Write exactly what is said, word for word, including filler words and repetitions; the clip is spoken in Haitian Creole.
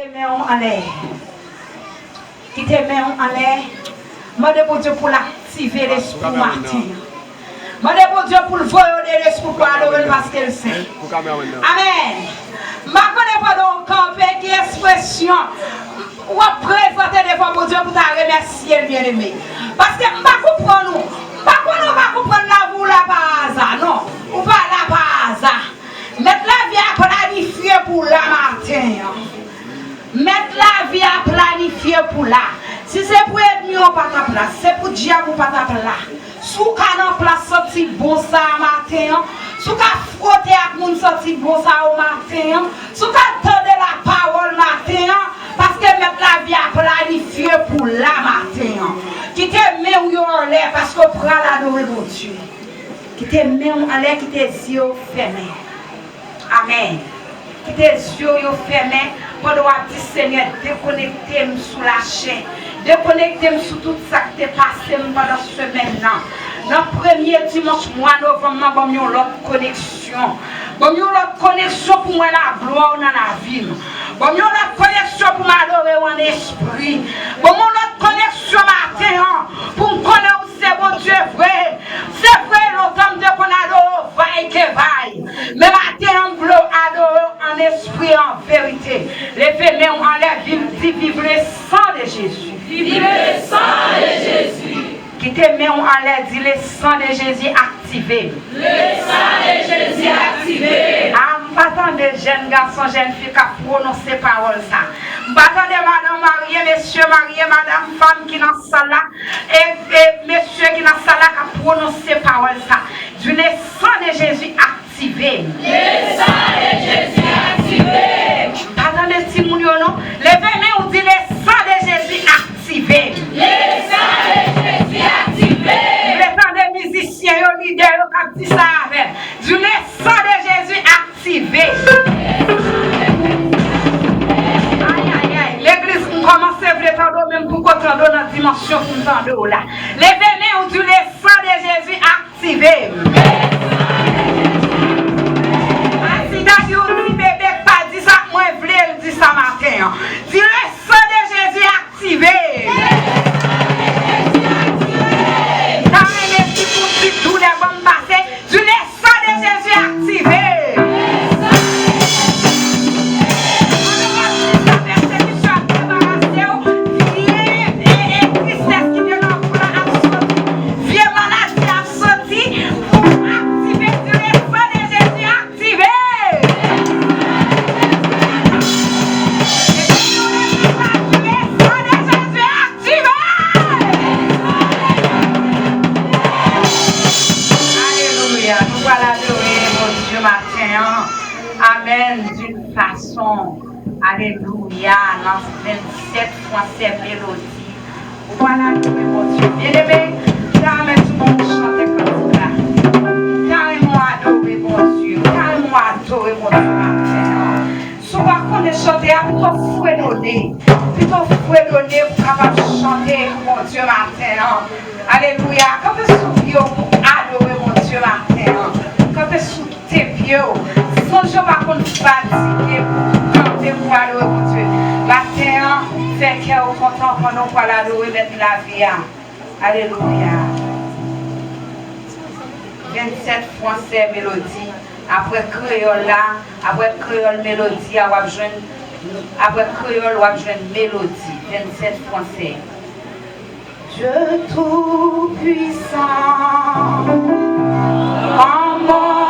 Men w anlè. Kite men w anlè. Mande Bondye pou l aktive lespri w maten an. Mande Bondye pou l voye w de lespri pou adore l paske l sen. Amèn. M pa konnen pandan w kanpe ki ekspresyon w ap prezante devan Bondye pou ta remèsye l, byeneme. Paske m pa konprann ou. M pa konnen w pa konprann lavi w la pa aza, non. Ou pa la pa aza. Mèt lavi a planifye pou w la maten an. Mèt lavi a planifye pou w la. Si se pou ènmi w pa t ap la, si se pou dyab ou pa t ap la. Si w ka nan plas santi bon sa a maten an, si w ka fwote ak moun santi bon sa yo maten an, si w ka tande lapawòl maten an, paske mèt lavi a planifye pou w la maten an. Kite men w yo anlè paske w pral adore Bondye. Kite men w anlè, kite zye w fèmen. Amèn. Kite zye w yo fèmen pandan w ap di, Senyè, dekonekte m sou lachè. Dekonekte m sou tout sa k te pase m pandan semèn nan. Nan premye dimanch mwa novanm nan, ban m yon lòt koneksyon. Ban m yon lòt koneksyon pou m wè laglwa w nan lavi m. Ban m yon lòt koneksyon pou m adore w ann espri. Ban m yon lòt koneksyon maten an pou m konnen w se Bondye vre. Se vre, lontan m te konn adore w vay ke vay. Men maten an, m vle w adore w ann espri, an verite. Leve men w anlè, viv, di, Vive le sang de Jésus. Vive le sang de Jésus. Kite men w anlè, di, Le sang de Jésus, aktive m. Le sang de Jésus, aktive m. A, m pa tande jèn gason, jèn fi k ap pwononse pawòl sa. M pa tande madanm marye, mesye marye, madanm, fanm ki nan sal la, e, e mesye ki nan sal la k ap pwononse pawòl sa. Di, Le sang de Jésus, aktive m. Le sang de Jésus, aktive m. Pa tande timoun yo non. Leve men w, di, Le sang de Jésus, aktive m. Le sang de Jésus, aktive m. M vle tande mizisyen yo, lidè yo k ap di sa avè m. Di, Le sang de Jésus, aktive m. Ay, ay, ay. Legliz, m kòmanse vle tande w, men m poko tande w nan dimansyon pou m tande w la. Leve men w, di, Le sang de Jésus, aktive m. Asida di yon ti bebe k pa di sa, mwen vle l di sa maten an. Di, Le sang de Jésus, aktive m. Ta renmen di pou ti doulè ban m pase. Di, Le sang de Jésus, aktive m. Ann, ann, ann, sa pèsekisyon ap debarase w. Vye, e, e, tristès ki te nan kò a ap soti. Vye maladi ap soti. Pou aktive, di, Le sang de Jésus, aktive. Epi nou leve sa, di, Le sang de Jésus, aktive. Alelouya. Nou pral adore Bondye maten an. Amèn. D'une façon, alelouya, nan vennsèt fwansè melodi. Ou pral adore Bondye. Byeneme, m ta renmen tou bon nou chante kantik la. M ta renmen w adore Bondye. M ta renmen w adore Bondye maten an. Si w pa konnen chante a, pito fredone. Pito fredone pou w kapab chante pou Bondye maten an. Alelouya. Kanpe sou pye w pou adore Bondye maten an. Kanpe sou te pye w. Sonje w pa konn fatige pou kanpe pou adore Bondye. Maten an, fè kè w kontan pandan w pral adore Mèt lavi a. Alelouya. Vennsèt fwansè melodi. Apre kreyòl la, apre kreyòl melodi a, w ap jwenn, apre kreyòl, w ap jwenn melodi. Vennsèt fwansè. Dieu Tout-Puissant, comment